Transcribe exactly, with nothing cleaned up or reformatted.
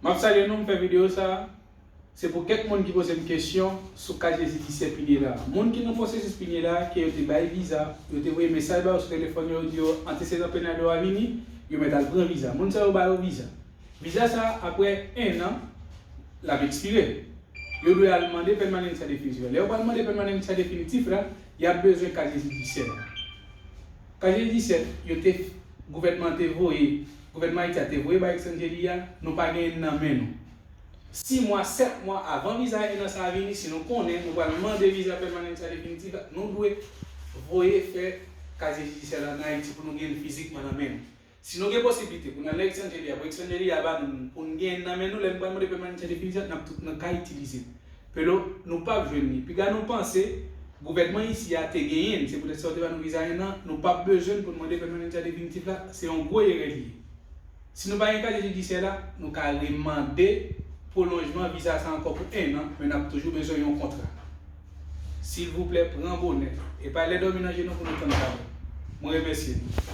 M ap salye nou, m fè videyo sa a. Se pou kèk moun ki poze m kesyon sou kazye jidisyè Pinela a. Moun ki nan pwosesis Pinela a, ke yo te bay viza, yo te voye mesaj ba yo sou telefòn yo, yo di yo antesedan penal yo a vini, yo mèt al pran viza. Moun sa yo ba yo viza. Viza sa a, apre en an, l ap ekspire. Yo dwe al mande pèmanans definitif. Lè yo pral mande pèmanans definitif la, y ap bezwen kazye jidisyè la. Kazye jidisyè yo te, gouvènman te voye, gouvènman Ayiti a te voye bay Exangeli a, nou pa genyen nan men nou. Sis mwa, sèt mwa avan viza en an sa a vini, si nou konnen nou pral mande viza pèmanans definitif la, nou dwe voye fè kazye jidisyè la nan Ayiti pou nou genyen l fizikman nan men nou. Si nou gen posiblite pou n al nan Exangeli a, pou Exangeli a ba nou, pou n genyen nan men nou, lè nou pral mande pèmanans definitif la, n ap tout nan ka itilize l. Pero, nou p ap jwenn li. Piga nou panse, gouvènman isi a te genyen l, se poutèt sa yo te ba nou viza en an, nou p ap bezwen l pou n mande pèmanans definitif la, se yon gwo erè li ye. Si nou pa gen kazye jidisyè la, nou ka remande pwolonjman viza sa ankò pou en an, men n ap toujou bezwen yon kontra. Silvouplè, pran bonè. E pa lè dòmi nan je nou pou nou tann sa. Mwen remèsye nou.